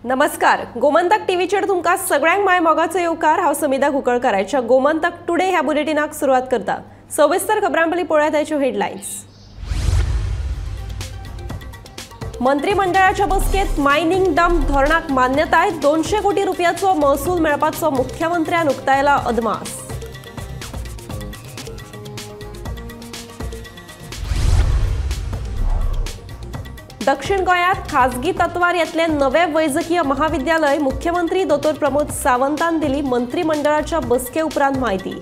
नमस्कार, गोमंतक टीव्हीचेर तुमकां सगळ्यांक my मोगाचो येवकार. हांव समिधा कुंकळकाराच्या गोमंतक टुडे ह्या बुलेटिनाक सुरवात करता. सविस्तर खबरां पयलीं पळोवया ताच्यो हेडलायन्स. मंत्रिमंडळाच्या बसकेत मायनिंग डंप धोरणाक मान्यताय, 200 कोटी रुपयाचो महसूल मेळपाचो मुख्यमंत्र्यान उक्तायला अदमास. दक्षिण गोंयांत खाजगी तत्वार येतले नवे वैजकीय महाविद्यालय मुख्यमंत्री दोतोर प्रमोद सावंतान दिली मंत्रिमंडळाच्या बसके उपरांत म्हायती.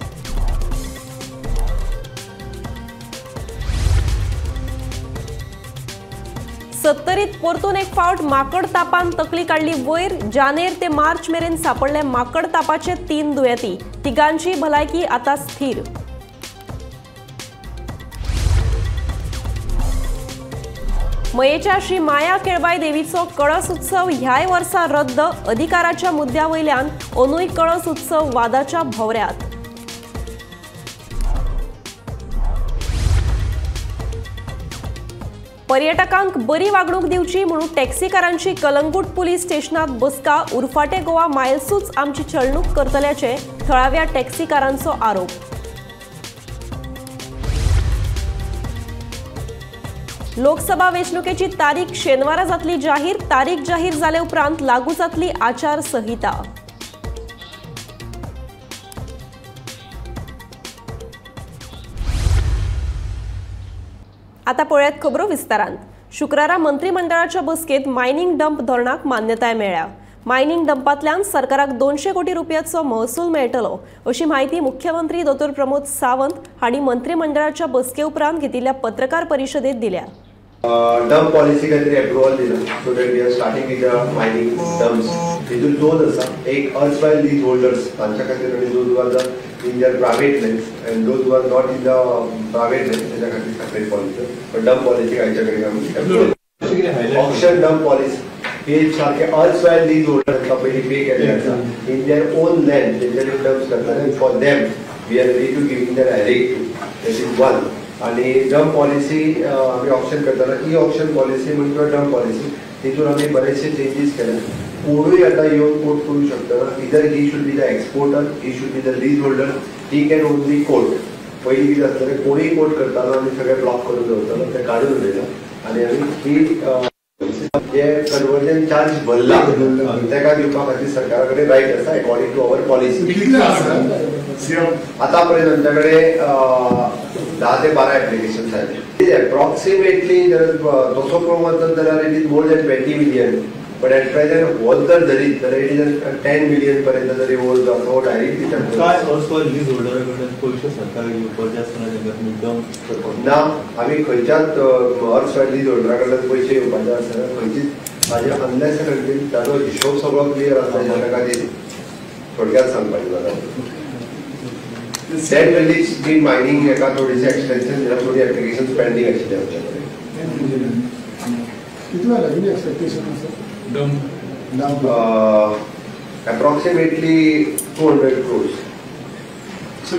सत्तरीत परतून एक फावट माकड तापान तकली काडली वयर. जानेर ते मार्च मेरेन सापडले माकड तापाचे 3 दुयेंती, तिगांची भलायकी आता स्थिर. मयेच्या श्री माया केळबाय देवीचो कळस उत्सव ह्याय वर्सा रद्द. अधिकाराच्या मुद्द्या वयल्यान अंदूय कळस उत्सव वादाच्या भोवऱ्यात. पर्यटकांक बरी वागणूक दिवची म्हणून टॅक्सीकारांची कलंगूट पुलीस स्टेशनात बसका. उरफाटे गोवा मायल्सूच आमची छळणूक करतल्याचे थळाव्या टॅक्सीकारांचो आरोप. लोकसभा वेंचणुकेची तारीख शेनवारा जातली जाहीर. तारीख जाहीर जाले उपरांत लागू जातली आचारसंहिता. आता पळयात खबरो विस्तारान. शुक्रारा मंत्रिमंडळाच्या बसकेत मायनिंग डंप धोरणाक मान्यताय मेळ्ळ्या. मायनिंग डंपांतल्यान सरकाराक 200 कोटी रुपयाचो महसूल मेळटलो अशी म्हायती मुख्यमंत्री दोतोर प्रमोद सावंत हांणी मंत्रिमंडळाच्या बसके उपरांत घेतिल्ल्या पत्रकार परिशदेत दिल्या. डंप पॉलिसी खातीर एप्रुवल दिला, so that we are starting with the mining dumps. हितून दोन आसा, एक अर्थ लीज होल्डर्स तांच्या खातीर आनी those who are the in their private lands and those who are not in the private lands तेच्या खातीर सेपरेट पॉलिसी. पण डंप पॉलिसी आयच्या कडेन आमी ऑक्शन डंप पॉलिसी हे सारखे अर्थ लीज होल्डर तांकां पयलीं पे केल्ले आसा इन their own land तेंच्यानी डम्प्स करता. For them we are ready to giving their direct to, that is one. आणि डंप पॉलिसी आमी ऑप्शन करताना ई ऑप्शन पॉलिसी म्हण किंवा डंप पॉलिसी तितून आमी बरेचशे चेंजीस केले. कोणूय आतां येवन कोट करूं शकता. Either he should be the exporter, he should be the lease holder, he can only quote. पयलीं कितें आसतलें, कोणूय कोट करतालो आनी सगळें ब्लॉक करून दवरतालो, तें काडून उडयलां. आनी आमी ही जे कन्वर्जन चार्ज भरला तेका दिवपा खातीर सरकारा कडेन रायट आसा अकॉर्डिंग टू our policy. आतां पर्यंत आमच्या कडेन 10 ते 12 एप्लिकेशन आयले. एप्रॉक्सिमेटली जर तसो पळोवंक वचत जाल्यार it is more than 20 million, but at present हो जर धरीत जाल्यार it is 10 million पर्यंत जरी हो जो आसा हो डायरेक्ट दिता. ना, आमी खंयच्याच अर्थ लीज होल्डरा कडल्यान पयशे घेवपाचे आसना खंयचीच. म्हाजे अनलेस ताजो हिशोब सगळो क्लियर आसता ताका खातीर थोडक्यात सांगपाचें जाल्यार सेट रिलीज जी मायनिंग एका थोडीशी एक्सटेन्शन दिला, थोडी एप्लिकेशन पेंडींग आशिल्ली आमच्या कडेन. Approximately 200 crores. So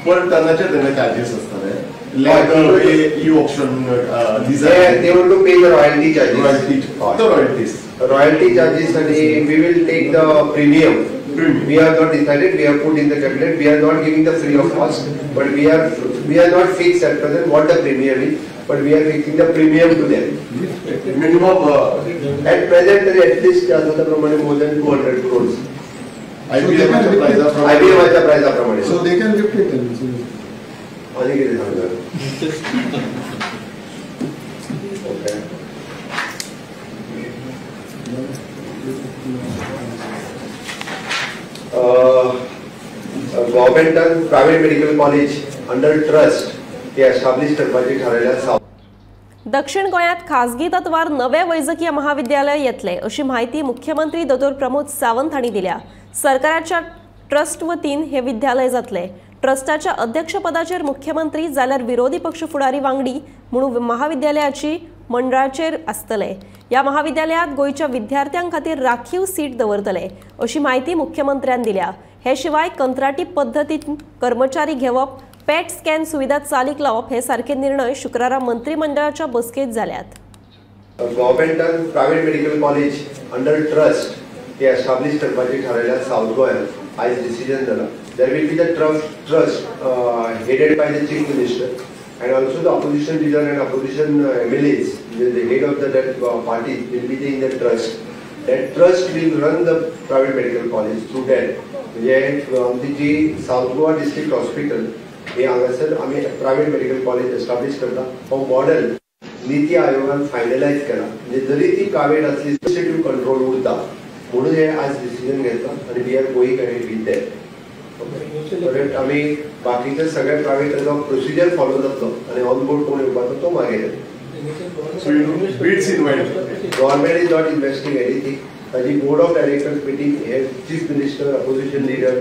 पर टनाचे तेन्ना चार्जेस आसतले. E auction they want to pay the royalty charges. Royalties royalty charges आणि we will take the premium. We have not decided, we have put in the cabinet, we are not giving the free of cost, but we are not fixed at present what the premium is, but we are fixing the premium to them. Minimum at present at least आता प्रमाणे more than 200 crores. IBM च्या price प्रमाणे. So they can lift it. आणि किती सांगणार? Okay. गव्हर्मेंटान private medical college under trust हे establish करपाची थारायल्या. दक्षिण गोंयांत खाजगी तत्वार नवे वैजकीय महाविद्यालय येतले अशी म्हायती मुख्यमंत्री दोतोर प्रमोद सावंत हांणी दिल्या. सरकाराच्या ट्रस्ट वतीन हे विद्यालय जातले. ट्रस्टाच्या अध्यक्षपदाचेर मुख्यमंत्री जाल्यार विरोधी पक्ष फुडारी वांगडी म्हणून महाविद्यालयाची मंडळाचेर आसतले. ह्या महाविद्यालयात गोंयच्या विद्यार्थ्यां खातीर राखीव सीट दवरतले अशी म्हायती मुख्यमंत्र्यान दिल्या. हे शिवाय कंत्राटी पद्दतीन कर्मचारी घेवप, पेट स्कॅन सुविधा चालीक लावप हे सारखे निर्णय शुक्रारा मंत्रिमंडळाच्या बसकेत जाल्यात. गव्हर्मेंटान private medical college under trust हे एस्टाब्लिश करपाची थारायल्या सावथ गोंयांत. आयज डिसिजन जाला. There will be the trust headed by the chief minister and also the opposition leader and opposition MLAs, the head of the that party will be in the trust. That trust will run the private medical college through that. म्हणजे आमची जी south Goa district hospital हे हांगासर आमी private medical college establish करता. हो model नीती आयोगान finalise केला. म्हणजे जरी ती प्रायव्हेट असली एडमिनिस्ट्रेटिव्ह कंट्रोल उरता म्हणून हे आज डिसिजन घेतला आनी we are going ahead with that. Okay, आमी बाकीचे सगळे प्रायव्हेट प्रोसिजर फॉलो जातलो आनी ऑन बोर्ड कोण येवपाचो तो मागीर. So you bids invite. Government is not investing anything. ताजी बोर्ड ऑफ डायरेक्टर्स मिटींग हे chief minister, opposition leader,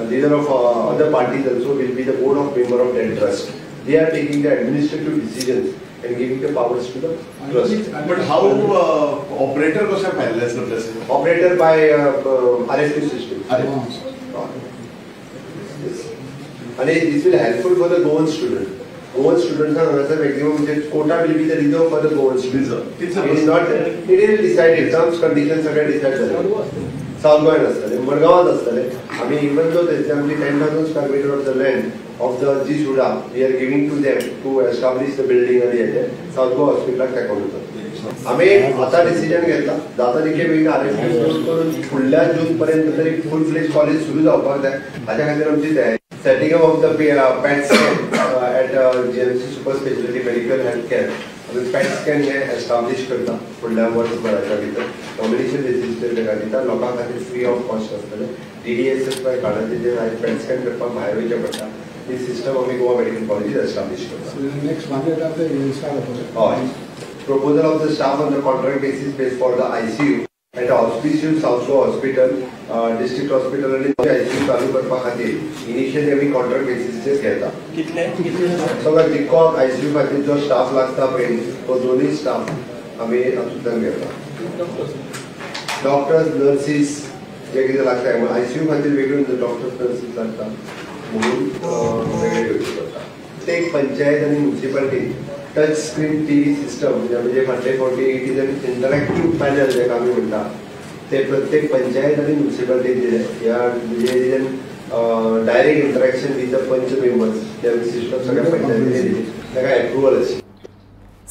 leader of other parties also will be the board of member of that trust. They are taking the administrative decisions and giving the powers to the trust. But how operator कशें finalise करतले? Operator by RFQ system. आणि this will helpful for the Goan student. Goan स्टुडंट्सांक हांगासर maximum म्हणजे quota will be the reserve for the Goan student. It is not, it is decided. Terms condition सगळे decide जाले. South गोंयांत आसतले, मडगांवांत आसतले. आमी even though थंयसर आमची 10,000 square metre of the land of the GSUDA we are giving to them to establish the building आनी हेजें सावथ गोवा हॉस्पिटलाक तेंकोन वता. आमी आतां डिसिजन घेतला जाता तितके बेगीन आरएफक्यू करून फुडल्या जून पर्यंत तरी फूल फ्लेज कॉलेज सुरू जावपाक जाय हाच्या खातीर आमची तयारी. Setting up of the PET scan at GMC super speciality medical health care. आमी पॅट स्कॅन हे एस्टाब्लिश करता फुडल्या वर्सभराच्या भितर. नॉमिनेशन बेसीसचेर ताका दिता. लोकां खातीर फ्री ऑफ कॉस्ट आसतलें. DDSSY कार्डाचेर जे आयज पॅट स्कॅन करपाक भायर वयचें पडटा ही सिस्टम आमी गोवा मेडिकल कॉलेजीत एस्टाब्लिश करता. हय. Proposal of the staff on the contract basis base for the ICU at hospital South Goa hospital, district hospital आनी आयसीयू चालू करपा खातीर इनिशियली आमी कॉन्ट्रॅक्ट बेसीसचेर घेता. कितले सगळ्या जिको आयसीयू खातीर जो स्टाफ लागता पळय तो दोनूय स्टाफ आमी हातूंतल्यान घेता. डॉक्टर्स, नर्सीस जे कितें लागता आयसीयू खातीर वेगळ्यो डॉक्टर्स नर्सीस लागता म्हणून वेगळे घेवचे पडटा. प्रत्येक पंचायत आनी municipality touch screen TV system म्हणजे फाटले फावटी it is an interactive panel जाका आमी म्हणटा ते प्रत्येक पंचायत आनी म्युनिसिपालिटीन दिले. ह्या म्हणजे it is an direct interaction with the panch members ते आमी सिस्टम सगळ्या पंचायतींनी दिली. ताका एप्रुवल आशिल्ली.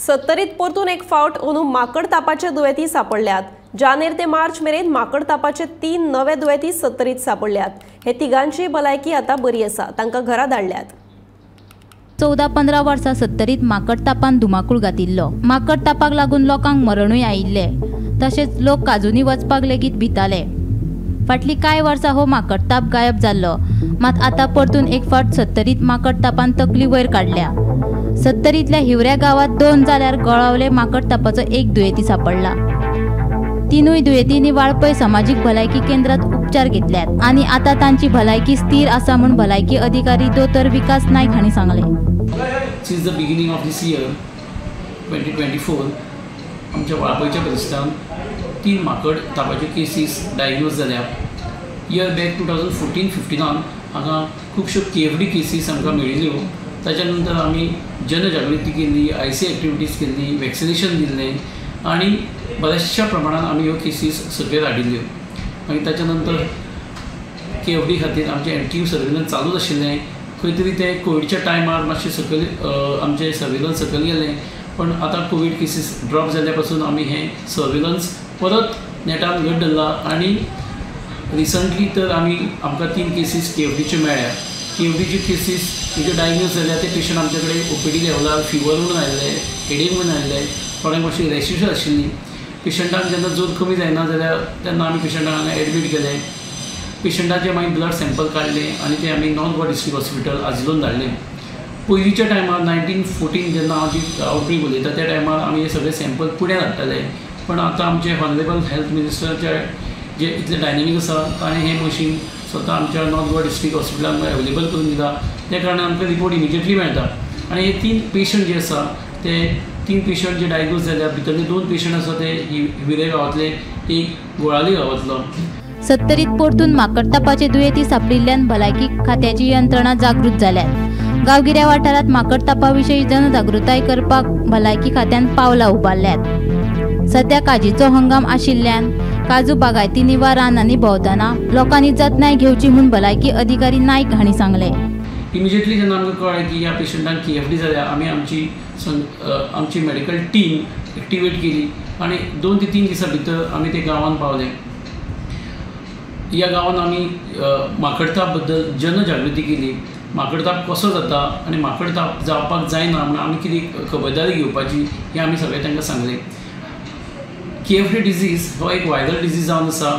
सत्तरीत परतून एक फावट अंदू माकड तापाचे दुयेंती सापडल्यात. जानेर ते मार्च मेरेन माकड तापाचे 3 नवे दुयेंती सत्तरीत सापडल्यात. हे तिगांची भलायकी आतां बरी आसा. तांकां घरा धाडल्यात. 14-15 वर्सां सत्तरीत माकड तापान धुमाकूळ घातिल्लो. माकड तापाक लागून लोकांक मरणूय आयिल्ले. तशेंच लोक काजूनी वचपाक लेगीत भिताले. फाटलीं कांय वर्सां हो माकड ताप गायब जाल्लो. मात आतां परतून एक फावट सत्तरीत माकड तापान तकली वयर काडल्या. सत्तरींतल्या हिवऱ्या गांवांत 2 जाल्यार गोळावले माकड तापाचो एक दुयेंती सापडला. 3 दुयेंतींनी वाळपय समाजीक भलायकी केंद्रात उपचार घेतल्यात आनी आतां तांची भलायकी स्थिर आसा म्हूण भलायकी अधिकारी दोतोर विकास नायक हांणी सांगलें. Since the beginning of this year 2024 आमच्या वाळपयच्या परिसरांत 3 माकड तापाच्यो केसीस डायग्नोज जाल्या. इयर बॅक 2014-15 हांगा खुबश्यो KFD cases आमकां मेळिल्ल्यो. ताच्या नंतर आमी जनजागृती केली, IC activities केल्ली, वॅक्सिनेशन दिल्लें आनी बऱ्याचशा प्रमाणान आमी ह्यो केसीस सकयल हाडिल्ल्यो. मागीर ताच्या नंतर KFD खातीर आमचें एक्टीव सर्वेलन्स चालूच आशिल्लें. खंय तरी ते कोविडच्या टायमार मातशें सकयल आमचें सर्वेलन्स सकयल गेलें, पण आतां कोवीड केसीस ड्रॉप जाल्ल्या पासून आमी हें सर्वेलन्स परत नेटान घट धरलां आनी रिसंटली तर आमी आमकां 3 केसीस KFDच्यो मेळ्ळ्या. KFDच्यो केसीस ज्यो डायग्नोज जाल्या ते पेशंट आमचे कडेन OPD लेवलार फिवर म्हणून आयिल्ले, हेडेक म्हणून आयिल्ले, थोड्यांक मातशी रॅशीस आशिल्ली. पेशंटांक जेन्ना जोर कमी जायना जाल्यार तेन्ना आमी पेशंटांक हांगा एडमीट केलें. पेशंटाचे मागीर ब्लड सॅम्पल काडलें आनी ते आमी नॉर्थ गोवा डिस्ट्रिक्ट हॉस्पिटल आजिलोन धाडलें. पयलींच्या टायमार 1914 जेन्ना हांव जी आवटब्रेक उलयता त्या टायमार आमी हे सगळे सॅम्पल पुण्याक धाडटाले, पण आतां आमचे ऑनरेबल हेल्थ मिनिस्टरचे जे इतले डायनेमीक आसा ताणें हें मशीन स्वता आमच्या नॉर्थ गोवा डिस्ट्रिक्ट हॉस्पिटलान अवेलेबल करून दिला. त्या कारणान आमकां रिपोर्ट इमिजिएटली मेळटा. आनी हे 3 पेशंट जे आसा ते 3 पेशंट जे डायग्नोज जाल्या भितरले 2 पेशंट आसा ते हिवरे गांवांतले, एक गोळाली गांवांतलो. सत्तरीत परतून माकडतापाचे दुयेंती सापडिल्ल्यान भलायकी खात्याची यंत्रणा जागृत जाल्यात. गांवगिऱ्या वाठारांत माकडतापा विशीं जनजागृताय करपाक भलायकी खात्यान पावलां उबारल्यात. सध्या काजीचो हंगाम आशिल्ल्यान काजू बागायतींनी वा रानांनी भोंवतना लोकांनी जतनाय घेवची म्हूण भलायकी अधिकारी नायक हांणी सांगलें. इमिजिएटली जेन्ना आमकां कळ्ळें की ह्या पेशंटांक KFD जाल्या, आमी आमची मेडिकल टीम एक्टिवेट केली आनी 2 ते 3 दिसां भितर आमी ते गांवांत पावले. ह्या गांवांत आमी माकडताप बद्दल जनजागृती केली. माकडताप कसो जाता आनी माकडताप जावपाक जायना म्हूण आमी कितें खबरदारी घेवपाची हें आमी सगळें तांकां सांगलें. KFD disease हो एक वायरल डिजीज जावन आसा,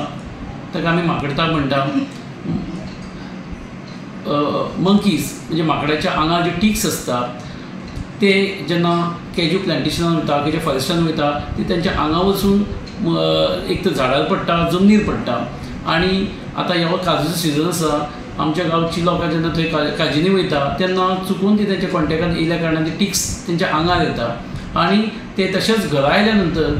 ताका आमी माकडताप म्हणटा. मंकीज म्हणजे माकडाच्या आंगार जे टिक्स आसता ते जेन्ना कॅज्यू प्लांटेशनान वयता, खंयच्या फॉरेस्टान वयता, ते तेंच्या आंगा वचून एक तर झाडार पडटा, जमनीर पडटा. आनी आतां हो काजूचो सिजन आसा, आमच्या गांवची लोकां जेन्ना थंय काजींनी वयता तेन्ना चुकून ती तेंच्या कॉन्टेक्टान येयल्या कारणान ते टिक्स तेंच्या आंगार येता आनी ते तशेंच घरा आयल्या नंतर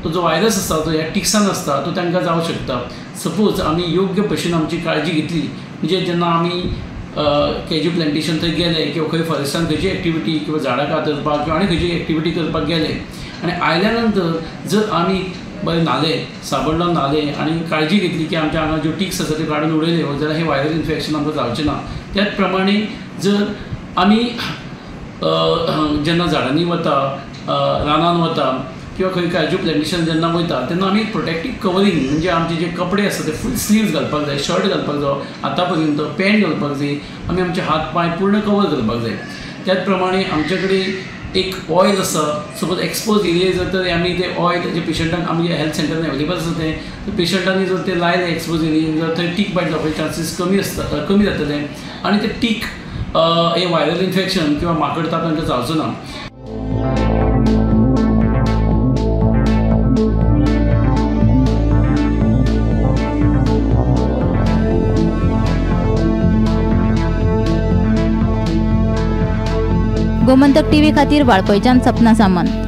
तो जो वायरस आसता तो ह्या टिक्सान आसता तो तांकां जावंक शकता. सपोज आमी योग्य भशेन आमची काळजी घेतली म्हणजे जेन्ना आमी कॅज्यू प्लांटेशन थंय गेले किंवा खंय फॉरेस्टान खंयची एक्टिविटी किंवा झाडां कातरपाक किंवा आनी खंयची एक्टिविटी करपाक गेले आनी आयल्या नंतर जर आमी बरें न्हाले, साबण लावन न्हाले आनी काळजी घेतली की आमच्या आंगार ज्यो टिक्स आसा त्यो काडून उडयल्यो जाल्यार हें वायरल इन्फेक्शन आमकां जावचें ना. त्याच प्रमाणे जर आमी जेन्ना झाडांनी वता, रानान वता किंवा खंय काजू प्लांटेशन जेन्ना वयता तेन्ना आमी प्रोटेक्टीव कवरींग म्हणजे आमचे जे कपडे आसता ते फूल स्लीव्स घालपाक जाय, शर्ट घालपाक जाय, हाता पर्यंत पॅन्ट घालपाक जाय, आमी आमचे हात पांय पूर्ण कवर करपाक जाय. त्याच प्रमाणे आमचे कडेन एक ऑयल आसा, सपोज एक्सपोज एरिया जर तर आमी ते ऑयल जे पेशंटांक आमगे हेल्थ सेंटरान अवेलेबल आसा ते पेशंटांनी जर ते लायले एक्सपोज एरियेन जर थंय टीक बायट जावपाचे चान्सीस कमी आसता, कमी जातले आनी ते टीक हे वायरल इन्फेक्शन किंवा माकड ताप तांकां जावचो ना. गोमंतक टीव्ही खातीर वाळपयच्यान सपना सामंत.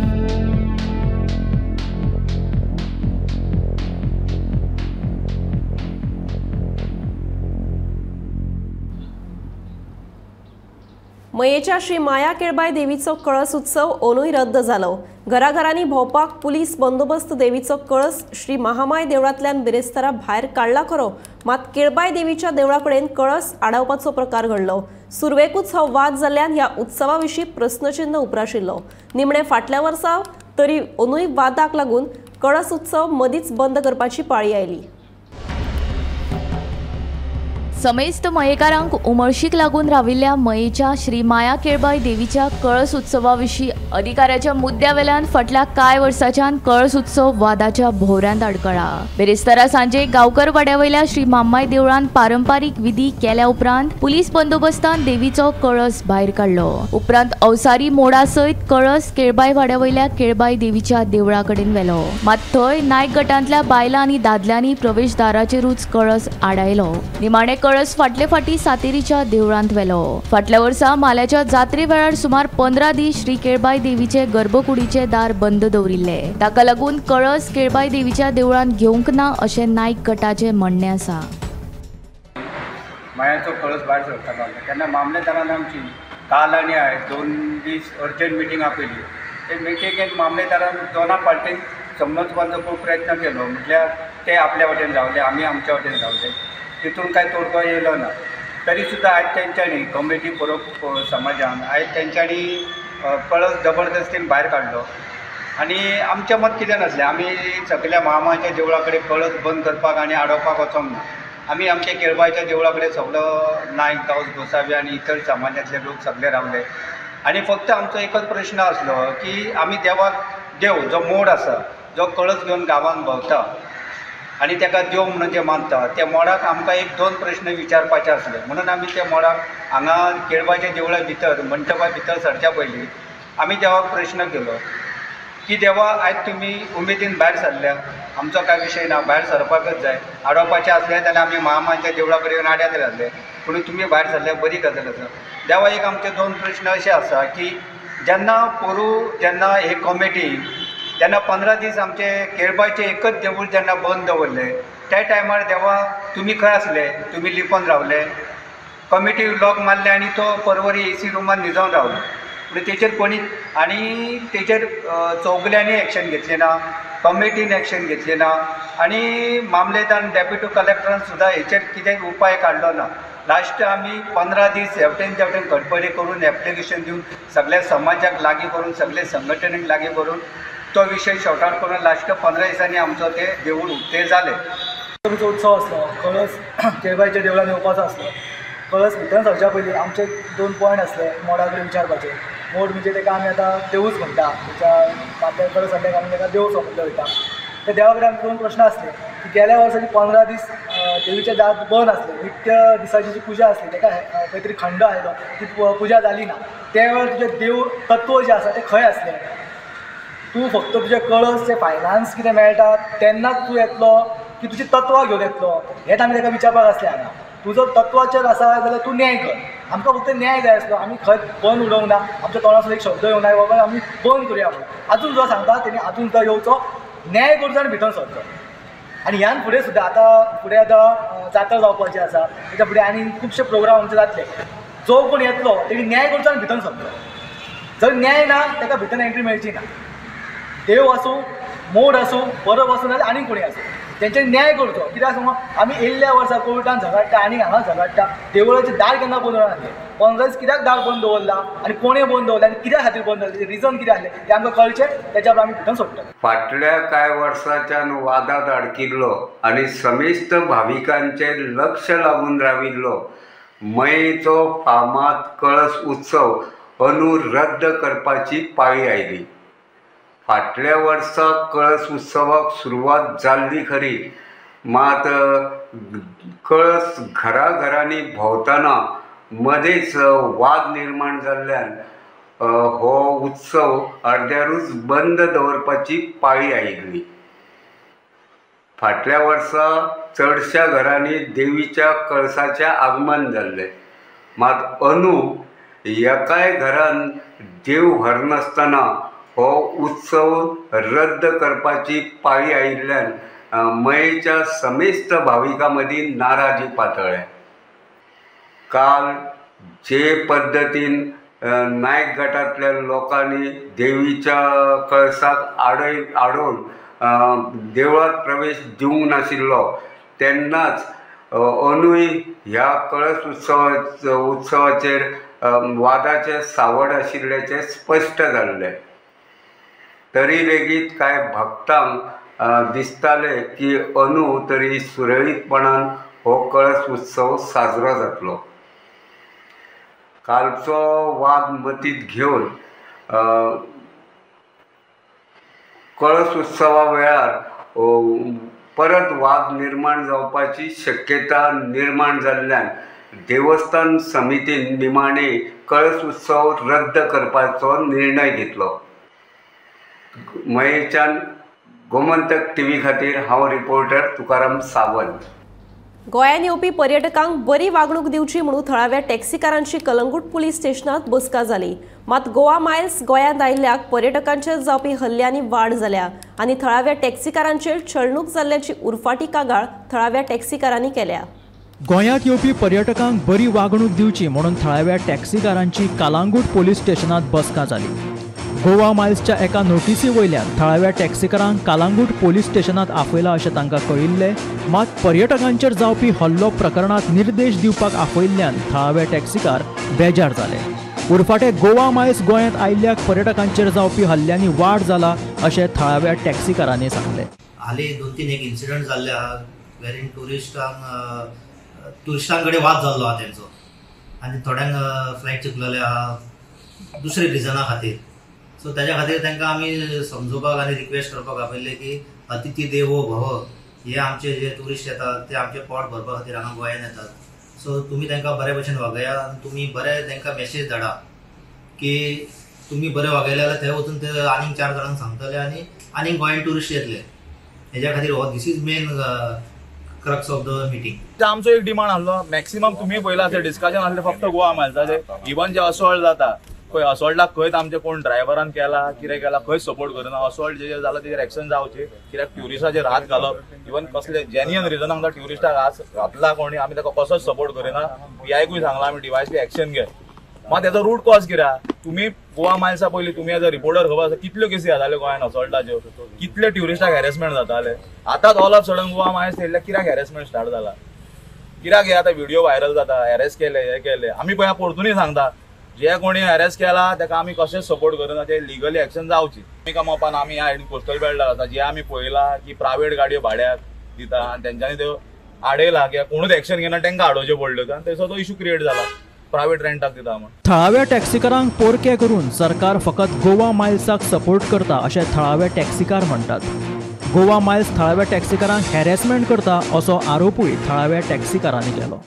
मयेच्या श्री माया केळबाय देवीचो कळस उत्सव ओनूय रद्द जालो. घराघरांनी भोंवपाक पुलीस बंदोबस्त देवीचो कळस श्री महामाय देवळांतल्यान बिरेस्तारा भायर काडला खरो, मात केळबाय देवीच्या देवळा कडेन कळस आडावपाचो प्रकार घडलो. सुरवेकूच हो वाद जाल्ल्यान ह्या उत्सवा विशीं प्रस्नचिन्ह उप्राशिल्लो. निमणे फाटल्या वर्सा तरी ओनूय वादाक लागून कळस उत्सव मदींच बंद करपाची पाळी आयली. समेस्त मयेकारांक उमळशीक लागून राविल्ल्या मयेच्या श्री माया केळबाय देवीच्या कळस उत्सवा विशीं अधिकाऱ्याच्या मुद्द्या वेल्यान फाटल्या कांय वर्साच्यान कळस उत्सव वादाच्या भोवऱ्यांत अडकळा. बिरेस्तारा सांजे गांवकर वाड्या वयल्या श्री माम्माय देवळान पारंपारीक विधी केल्या उपरांत पुलीस बंदोबस्तान देवीचो कळस भायर काडलो. उपरांत अवसारी मोडा सयत कळस केळबाय वाड्या वयल्या केळबाय देवीच्या देवळा कडेन व्हेलो. मात थंय नायक गटांतल्या बायलां आनी दादल्यांनी प्रवेशदाराचेरूच कळस आडायलो. निमाणे कळस फाटले फाटी सातेरीच्या देवळांत व्हेलो. फाटल्या वर्सा माल्याच्या जात्रे वेळार सुमार 15 दीस श्री केळबाय देवीचे गर्भकुडीचे दार बंद दवरिल्ले. ताका लागून कळस केळबाय देवीच्या देवळांत घेवंक ना अशें नायक गटाचें म्हणणें आसा. मायाचो कळस भायर सरतालो तेन्ना मामलेदारान आमची काल आनी आयज 2 दीस अर्जंट मिटींग आपयली. ते मिटिंगेक मामलेदारान दोना पार्टीन समजपाचो खूब प्रयत्न केलो. म्हटल्यार ते आपल्या वाटेन रावले, आमी आमच्या वाटेन रावले, तितून कांय तोडगो येयलो ना. तरी सुद्दां आयज तेंच्यांनी कमिटी परब समाजान आयज तेंच्यांनी कळस जबरदस्तीन भायर काडलो. आनी आमचें मत कितें नासलें, आमी सगल्या महामाच्या देवळा कडेन कळस बंद करपाक आनी आडोवपाक वचोंक ना. आमी आमच्या केळबायच्या देवळा कडेन सगलो नायक गांवस गोसावी आनी इतर समाजांतले लोक सगळे रावले. आनी फक्त आमचो एकच प्रश्न आसलो की आमी देवाक देव जो मोड आसा, जो कळस घेवन गांवांत भोंवता आनी ताका देव म्हणून जे मानता, त्या मोडाक आमकां 1-2 प्रश्न विचारपाचे आसले. म्हणून आमी त्या मोडाक हांगा केळबाच्या देवळा भितर मंटपा भितर सरच्या पयलीं आमी देवाक प्रश्न केलो की देवा आयज तुमी उमेदीन भायर सरल्या, आमचो कांय विशय ना, भायर सरपाकच जाय. आडोवपाचें आसलें जाल्यार आमी महामाच्या देवळा कडेन आड्यात घातले, पूण तुमी भायर सरल्या बरी गजाल आसा. देवा एक आमचे 2 प्रश्न अशे आसा की जेन्ना पोरूं जेन्ना हे कॉमिटी जेन्ना 15 दीस आमचे केळबायचें एकच देवूळ जेन्ना बंद दवरलें त्या टायमार देवा तुमी खंय आसले, तुमी लिपोन रावले, कमिटी लॉक मारले आनी तो परवरी एसी रुमान न्हिजोवन रावलो. पूण तेचेर कोणी आनी तेचेर चौगल्यांनी एक्शन घेतलें ना, कमिटीन एक्शन घेतलें ना आनी मामलेदार डेप्युटी कलेक्टरान सुद्दां हेचेर कितें उपाय काडलो ना. लास्ट आमी 15 दीस हेवटेन तेवटेन खडबडी करून एप्लिकेशन दिवन सगळ्या समाजाक लागीं करून सगळे संघटनेक लागीं करून तो विशय शॉर्ट आउट करून लास्ट 15 दिसांनी आमचो ते देवूळ उक्तें जालें. आमचो उत्सव आसलो, कळस केळबायच्या देवळान येवपाचो आसलो. कळस भितर सरच्या पयलीं आमचे 2 पॉयंट आसले मोडा कडेन विचारपाचे. मोड म्हणजे ताका आमी आतां देवूच म्हणटा, ताच्या माथ्यार कळस हाडल्या आमी ताका देव समजले वयता. त्या देवा कडेन आमचे 2 प्रश्न आसले की गेल्या वर्सा 15 दीस देवीचे दार बंद आसले, नित्य दिसाची जी पुजा आसली ताका खंय तरी खंड आयलो, ती पुजा जाली ना. त्या वेळार तुजें देव तत्व जें आसा तें खंय आसलें? तूं फक्त तुजें कळस जें फायनान्स कितें मेळटा तेन्नाच तूं येतलो की तुजी तत्वां घेवन येतलो हेंच आमी ताका विचारपाक आसलें. हांगा तुजो तत्वाचेर आसा जाल्यार तूं न्याय कर. आमकां फक्त न्याय जाय आसलो. आमी खंय बंद उडोवंक ना, आमच्या तोंडासून एक शब्द येवंक ना बाबा आमी बंद करुया म्हणून. आजून सुद्दां सांगता तेणी आजून सुद्दां येवचो, न्याय करचो आनी भितर सरचो. आनी ह्यान फुडें सुद्दां आतां फुडें आतां जात्रा जावपाची आसा, तेच्या फुडें आनी खुबशे प्रोग्राम आमचे जातले. जो कोण येतलो तेणी न्याय करचो आनी भितर सरचो. जर न्याय ना ताका भितर एंट्री मेळची ना. देव आसूं, मोड आसूं, परब आसूं, नाजाल्यार आनीक कोणी आसूं, तेंच्यानी न्याय करचो. कित्याक सांगू, आमी येयल्ल्या वर्सा कोविडान झगडटा आनी हांगा झगडटा, देवळाचें दार केन्ना बंद दवरनासलें. 15 दीस कित्याक दार बंद दवरला आनी कोणें बंद दवरला आनी कित्या खातीर बंद दवरलें, रिजन कितें आसलें तें आमकां कळचें, तेच्या आमी भितर सोडटले. फाटल्या कांय वर्सांच्यान वादांत अडकिल्लो आनी समेस्त भाविकांचें लक्ष लागून राविल्लो मयेचो फामाद कळस उत्सव अंदू रद्द करपाची पाळी आयली. फाटल्या वर्सा कळस उत्सवाक सुरवात जाल्ली खरी, मात कळस घराघरांनी भोंवतना मदेंच वाद निर्माण जाल्ल्यान हो उत्सव अर्द्यारूच बंद दवरपाची पाळी आयिल्ली. फाटल्या वर्सा चडश्या घरांनी देवीच्या कळसाचें आगमन जाल्लें, मात अंदू एकाय घरान देव व्हरनासतना हो उत्सव रद्द करपाची पाळी आयिल्ल्यान मयेच्या समेस्त भाविकां मदीं नाराजी पातळ्ळ्या. काल जे पद्दतीन नायक गटांतल्या लोकांनी देवीच्या कळसाक आडोवन देवळांत प्रवेश दिवंक नाशिल्लो तेन्नाच अंदूय ह्या कळस उत्सवाचेर वादाचें सावड आशिल्ल्याचें स्पश्ट जाल्लें. तरी लेगीत कांय भक्तांक दिसतालें की अंदू तरी सुरळीतपणान हो कळस उत्सव साजरो जातलो. कालचो वाद मतींत घेवन कळस उत्सवा वेळार परत वाद निर्माण जावपाची शक्यता निर्माण जाल्ल्यान देवस्थान समितीन निमाणे कळस उत्सव रद्द करपाचो निर्णय घेतलो. मयेच्यान गोमंतक टीव्ही खातीर हांव रिपोर्टर तुकाराम सावंत. गोंयांत येवपी पर्यटकांक बरी वागणूक दिवची म्हणून थळाव्या टॅक्सीकारांची कलंगूट पुलीस स्टेशनांत बसका जाली. मात गोवा मायल्स गोंयांत आयिल्ल्याक पर्यटकांचेर जावपी हल्ल्यांनी वाड जाल्या आनी थळाव्या टॅक्सीकारांचेर छळणूक जाल्ल्याची उरफाटी कागाळ थळाव्या टॅक्सीकारांनी केल्या. गोंयांत येवपी पर्यटकांक बरी वागणूक दिवची म्हणून थळाव्या टॅक्सीकारांची कलंगूट पुलीस स्टेशनांत बसका जाली. गोवा मायल्सच्या एका नोटीसी वयल्यान थळाव्या टॅक्सीकारांक कलंगूट पोलीस स्टेशनांत आपयला अशें तांकां कळिल्लें. मात पर्यटकांचेर जावपी हल्लो प्रकरणांत निर्देश दिवपाक आपयिल्ल्यान थळावे टॅक्सीकार बेजार जाले. उरफाटे गोवा मायल्स गोंयांत आयिल्ल्याक पर्यटकांचेर जावपी हल्ल्यांनी वाड जाला अशें थळाव्या टॅक्सीकारांनी सांगलें. हालीं 2-3 एक इन्सिडंट जाल्ले आहा वेरीन ट्युरिस्टां कडेन वाद जाल्लो आहा तेंचो आनी थोड्यांक फ्लायट चुकलेले आहा दुसरे रिजना खातीर. सो ताज्या खातीर तांकां आमी समजोवपाक आनी रिक्वेस्ट करपाक आपयल्लें की अतिथी देवो भव हे आमचे जे ट्युरिस्ट येतात ते आमचे पोट भरपा खातीर हांगा गोंयान येतात. सो तुमी तांकां बरे भशेन वागया आनी तुमी बरे तांकां मॅसेज धाडा की तुमी बरे वागयले जाल्यार थंय वचून ते आनीक 4 जाणांक सांगतले आनी आनीक गोंयान ट्युरिस्ट येतले. हेज्या खातीर हो this is main crux of the meeting. आमचो एक डिमांड आसलो मॅक्सिमम तुमी पयला आसलें डिस्कशन आसलें फक्त गोवा मायल्साचें. इवन जे असॉल्ट जाता खंय असॉल्टाक खंयच आमचे कोण ड्रायव्हरान केला कितें केला खंयच सपोर्ट करना. असॉल्ट जेजेर जाला तेजेर एक्शन जावचें कित्याक ट्युरिस्टाचेर हात घालप इवन कसले जेन्युअन रिजनाक जावं ट्युरिस्टाक हात घातला कोणी आमी ताका कसोच सपोर्ट करिना. पीआयकूय सांगलां आमी डिवायसली एक्शन घे. मात तेजो रूट कॉज कित्याक तुमी गोवा मायल्सा पयलीं तुमी एज अ रिपोर्टर खबर आसा कितल्यो केसी जाताल्यो गोंयान असॉल्टाच्यो, कितले ट्युरिस्टाक हॅरेसमेंट जाताले. आतांच all of sudden Goa Miles येयल्ल्या कित्याक हॅरेसमेंट स्टार्ट जाला, कित्याक हे आतां व्हिडिओ व्हायरल जाता, हॅरेस केले हे केले. आमी पळय परतूनय सांगता जे कोणी हॅरेस केला ताका आमी कशेंच सपोर्ट करना, ते लिगली एक्शन जावची. आमी कामापान आमी ह्या कोस्टल बेल्टार आसा, जे आमी पळयला की प्रायवेट गाडयो भाड्याक दिता आनी तेंच्यांनी त्यो आडयला किंवा कोणूच एक्शन घेना, तांकां आडोवच्यो पडल्यो आनी थंयसर तो इशू क्रिएट जाला प्रायवेट रेंटाक दिता म्हण. थळाव्या टॅक्सीकारांक पोरके करून सरकार फकत गोवा मायल्साक सपोर्ट करता अशें थळावे टॅक्सीकार म्हणटात. गोवा मायल्स थळाव्या टॅक्सीकारांक हॅरेसमेंट करता असो आरोपूय थळाव्या टॅक्सीकारांनी केलो.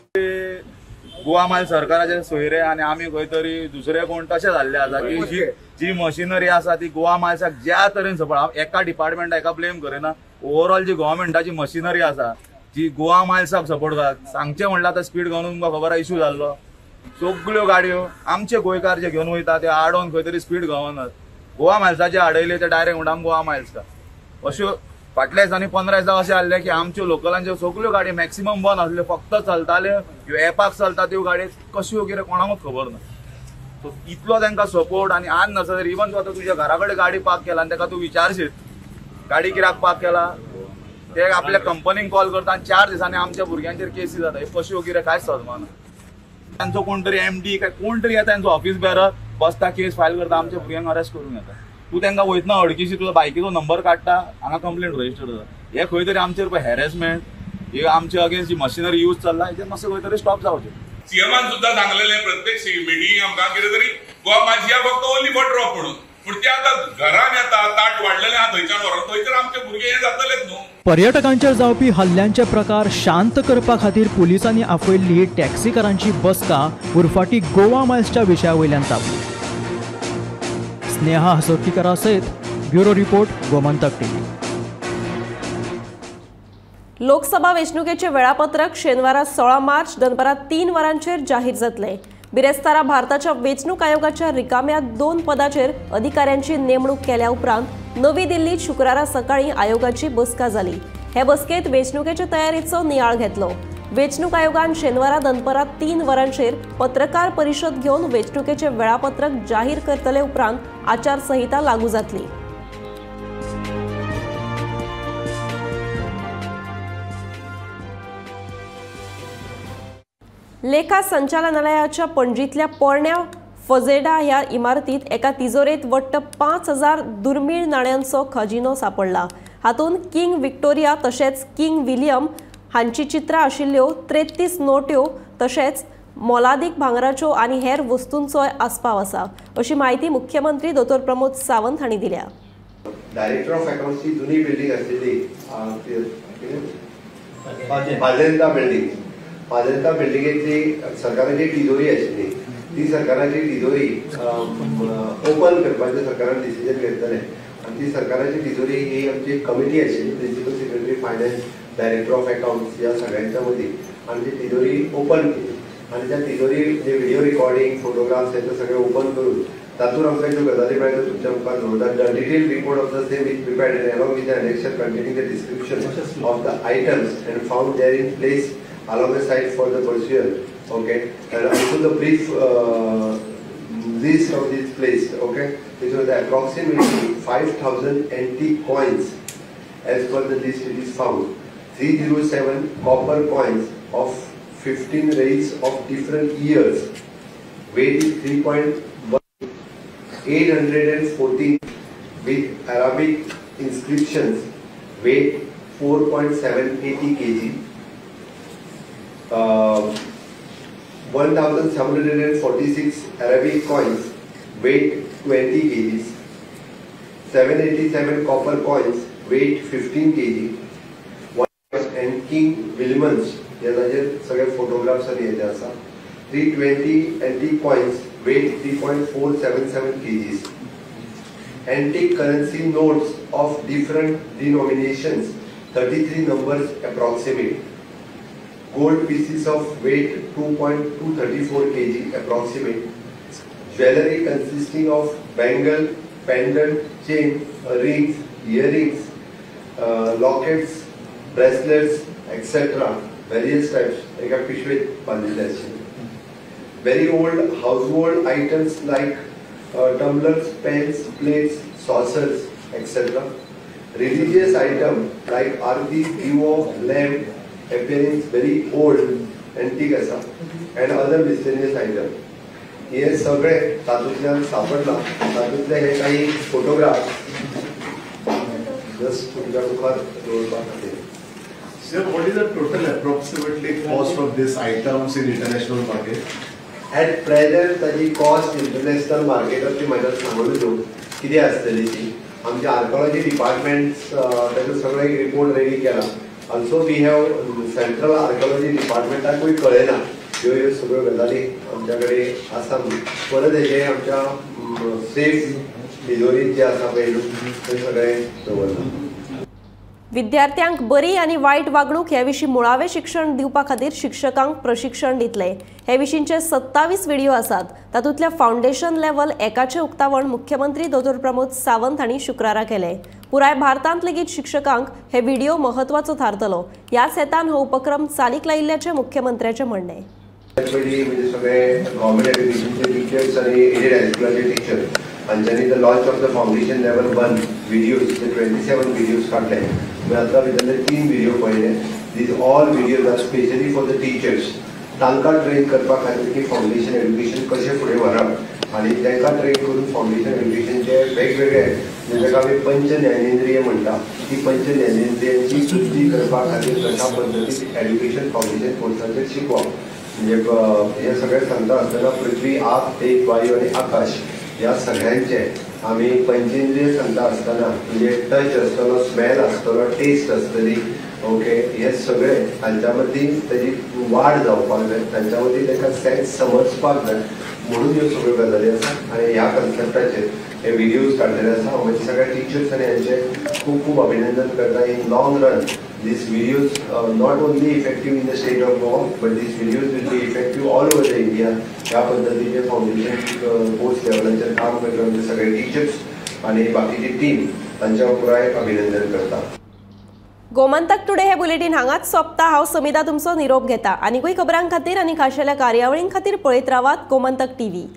गोवा मायल्स सरकाराचे सोयरे आनी आमी खंय तरी दुसरे कोण तशें जाल्ले आसा की जी मशिनरी आसा ती गोवा मायल्साक ज्या तरेन सपोर्ट, एका डिपार्टमेंटा एका ब्लेम करिना, ओवरऑल जी गव्हर्मेंटाची मशिनरी आसा जी गोवा मायल्साक सपोर्ट करता. सांगचें म्हणल्यार आतां स्पीड घेवन तुमकां खबर आसा इशू जाल्लो, सगल्यो गाडयो आमचे गोंयकार जे घेवन वयता ते आडोवन खंय तरी स्पीड घेवनात. गोवा मायल्साचे आडयले ते डायरेक्ट म्हणटा गोवा मायल्स का. अश्यो फाटल्या दिसांनी 15 दिसां अशें जाल्लें की आमच्यो लोकलांच्यो सगल्यो गाडयो मॅक्सिमम बंद आसल्यो, फक्त चलताल्यो ह्यो एपाक चलता त्यो गाडयो कश्यो कितें कोणाकूच खबर ना. सो इतलो तांकां सपोर्ट आनी आज नासत इवन तूं आतां तुज्या घरा कडेन गाडी पार्क केला आनी ताका तूं विचारशीत गाडी कित्याक पार्क केला, ते आपल्या कंपनीक कॉल करता आनी 4 दिसांनी आमच्या भुरग्यांचेर केसी जाता. ह्यो कश्यो कितें कांयच समजना. तांचो कोण तरी एमडी काय कोण तरी येता, तांचो ऑफिस बेरर बसता, केस फायल करता, आमच्या भुरग्यांक अरेस्ट करून येता. तूं तांकां वयतना अडकीशी तुजो बायकीचो नंबर काडटा, हांगा कंप्लेंट रजिस्टर जाता. हे खंय तरी आमचेर पळय हॅरेसमेंट, हे आमचे अगेन्स्ट जी मशिनरी यूज चल्ला हेजेर मातशें खंय तरी स्टॉप जावचें. सीएमान सुद्दां सांगलेलें प्रत्येक मिटींग आमकां कितें तरी गोवा मायल्स फक्त ओनली फॉर ड्रॉप म्हणून, पूण ते आतां घरान येता ताट वाडलेलें आहा थंयच्यान व्हरोन थंयसर आमचे भुरगे हे जातलेच न्हू. पर्यटकांचेर जावपी हल्ल्यांचे प्रकार शांत करपा खातीर पुलिसांनी आपयल्ली टॅक्सीकारांची बसका उरफाटी गोवा मायल्सच्या विशया वयल्यान तापली. स्नेहा हसोटीकरा सयत bureau report, Gomantak TV. Lok Sabha वेंचणुकेचे वेळापत्रक शेनवारा 16 मार्च दनपारां 3 वरांचेर जाहीर जातले. बिरेस्तारा भारताच्या वेंचणूक आयोगाच्या रिकाम्या 2 पदाचेर अधिकाऱ्यांची नेमणूक केल्या उपरांत नवी दिल्लीत शुक्रारा सकाळी आयोगाची बसका जाली. हे बसकेत वेंचणुकेचे तयारीचो नियाळ घेतलो. वेंचणूक आयोगान शेनवारा दनपारां 3 वरांचेर पत्रकार परिशद घेवन वेंचणुकेचे वेळापत्रक जाहीर करतले उपरांत आचारसंहिता लागू जातली. लेखा संचालनालयाच्या पणजीतल्या पोरण्या फजेडा ह्या इमारतीत एका तिजोरेत वट्ट 5000 दुर्मीळ नाण्यांचो खजिनो सापडला. हातूंत किंग विक्टोरिया तशेंच किंग विलियम हांची चित्रां आशिल्ल्यो 33 नोट्यो तशेंच मोलादीक भांगराच्यो आनी हेर वस्तूंचोय आस्पाव आसा अशी म्हायती मुख्यमंत्री दोतोर प्रमोद सावंत हांणी दिल्या. डायरेक्टर ऑफ अकाउंट्सची जुनी बिल्डिंग आशिल्ली फाजेंता बिल्डिंग, फाजेंता बिल्डिंगेची सरकाराची तिजोरी आशिल्ली, ती सरकाराची तिजोरी ओपन करपाचें सरकारान डिसिजन घेतलें आनी ती सरकाराची तिजोरी ही आमची कमिटी आशिल्ली, principal secretary finance, director of accounts ह्या सगळ्यांच्या मदीं आनी ती तिजोरी ओपन केली आनी त्या तिजोरी म्हणजे व्हिडिओ रिकॉर्डिंग, फोटोग्राफ्स हे सगळे ओपन करून तातूंत आमकां ज्यो गजाली मेळटा तुमच्या मुखार दवरता. Detail report of the same is prepared and along with the annexure containing the description of the items and found there in place along the site for the pursuer, okay, and also the brief list of this place, okay, which was approximately 5,000 antique coins as per the list it is found, 307 copper coins of 15 rays of different years, weight is 3.1, 814 with Arabic inscriptions, weight 4.780 kg, 1746 Arabic coins, weight 20 kg, 787 copper coins, weight 15 kg, and King William's ह्या ताजेर सगळे photographs आनी हेजे आसा, 320 antique coins, weight 3.477 kgs, antique currency notes of different denominations, 33 numbers approximate, gold pieces of weight 2.234 kg approximate, jewellery consisting of bangle, pendant, chain, rings, earrings, lockets, bracelets, etc. various types एका पिशवेत बांदिल्ले आशिल्ले. Very old household items like tumblers, pans, plates, saucers, etcetera. Religious item like aarti, divo, lamp appearance very old, antique आसा, and other miscellaneous item. हे सगळे तातूंतल्यान सापडला. तातूंतले हे काही फोटोग्राफ जस्ट तुमच्या मुखार दवरपा खातीर. Sir, what is the total approximately cost of these items in international market? At present ताजी कॉस्ट इंटरनॅशनल मार्केटाची म्हाका सांगून दिवं कितें आसतली ती. आमच्या आर्कोलॉजी डिपार्टमेंट ताजो सगळो एक रिपोर्ट रेडी केला. Also we have central archaeology डिपार्टमेंटाकूय कळयना ह्यो ह्यो सगळ्यो गजाली आमच्या कडेन आसा म्हणून. परत हेजें आमच्या सेफ तिजोरीत जे आसा पळय तें सगळें दवरलां. विद्यार्थ्यांक बरी आनी वायट वागणूक हे विशीं मुळावें शिक्षण दिवपा खातीर शिक्षकांक प्रशिक्षण दितले. हे विशींचे 27 व्हिडिओ आसात. तातूंतल्या फावंडेशन लेवल एकाचें उक्तावण मुख्यमंत्री दोतोर प्रमोद सावंत हांणी शुक्रारा केलें. पुराय भारतांत लेगीत शिक्षकांक हे व्हिडिओ म्हत्वाचो थारतलो. ह्याच हेतान हो उपक्रम चालीक लायिल्ल्याचें मुख्यमंत्र्याचें म्हणणें. म्हणजे सगळे गव्हर्मेंट एज्युकेशनचे टिचर्स आनी एडेड हायस्कुलाचे teacher हांच्यांनी the launch of the foundation level 1 videos, ते 27 व्हिडिओज काडले. आतां भितरले 3 व्हिडिओ पळयले. These all videos are specially for the teachers. तांकां ट्रेन करपा खातीर की फावंडेशन एज्युकेशन कशें फुडें व्हरप आनी तांकां ट्रेन करून फावंडेशन एज्युकेशनचे वेगवेगळे जाका आमी पंच ज्ञानेंद्रिय म्हणटा ती पंच ज्ञानेंद्रियांची शुद्धी करपा खातीर कशा पद्दतीन एज्युकेशन फावंडेशन कोर्साचेर शिकोवप. म्हणजे हे सगळें सांगता आसतना पृथ्वी, आप, तेज, वायू आनी आकाश ह्या सगळ्यांचे आमी पंचेंद्रिय सांगता आसतना म्हणजे टच आसतलो, स्मेल आसतलो, टेस्ट आसतली, ओके, हे सगळे तांच्या मदीं ताजी वाड जावपाक जाय, तांच्या मदीं ताका सेन्स समजपाक जाय म्हणून ह्यो सगळ्यो गजाली आसा. आनी ह्या कन्सेप्टाचेर हे व्हिडियोज काडलेले आसा. हांव म्हजे सगळ्या टिचर्स आनी हांचें खूब खूब अभिनंदन करता. In long run these videos not only effective in the state of Goa, but these videos will be effective all over the India. ह्या पद्दतीचे फावंडेशन कोर्स लेवलाचेर काम करता आमचे सगळे टिचर्स आनी बाकीची टीम तांच्या पुराय अभिनंदन करता. गोमंतक टुडे हे बुलेटीन हांगाच सोंपता. हांव समिता तुमचो निरोप घेता. आनीकूय खबरां खातीर आनी खाशेल्या कार्यावळीं खातीर पळयत रावात गोमंतक टीव्ही.